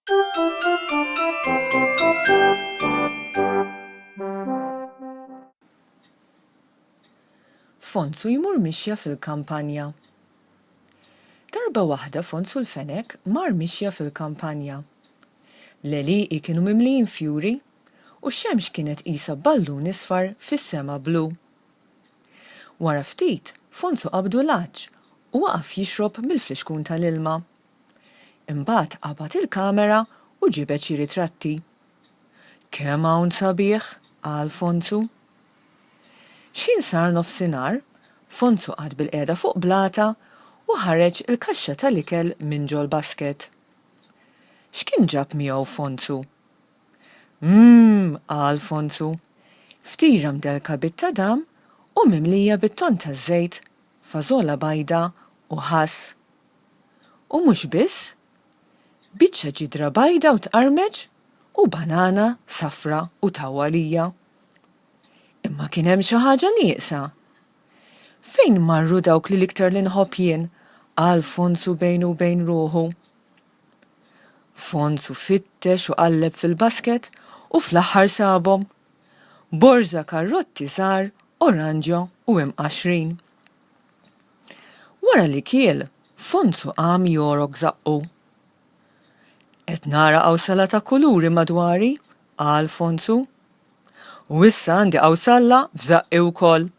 Fonzu jmur mixja fil-kampanja. Darba waħda Fonzu l-fenek mar mixja fil-kampanja. L-għelieqi kienu mimlijin fjuri u x-xemx kienet qisha ballun isfar fis-sema blu. Wara ftit, Fonzu qabdu l-għatx u waqaf jixrob mill-flixkun tal-ilma. Imbagħad qabad il-kamera u ġibed xi ritratti. Kemm hawn sabiħ, qal Fonzu. X'ħin sar nofsinhar, Fonzu qagħad bilqiegħda fuq blata u ħareġ il-kaxxa tal-ikel minn ġol-basket. X'kien ġab miegħu Fonzu? Mmm, qal Fonzu, ftira mdellka bit-tadam u mimlija bit-tonn taż-żejt, fażola bajda u ħass. U mhux biss, biċċa ġidra bajda u tqarmeċ u banana safra u tawwalija. Imma kien hemm xi ħaġa nieqsa. Fejn marru dawk li l-iktar li nħobb jien? qal Fonzu bejnu u bejn ruħu. Fonzu fittex u qalleb fil-basket u fl-aħħar sabhom. Borża karrotti żgħar, oranġjo u imqaxxrin. Wara li kiel, Fonzu qam jogħrok żaqqu. Qed nara qawsala ta' kuluri madwari, qal Fonzu. U issa għandi qawsalla f'żaqqi wkoll.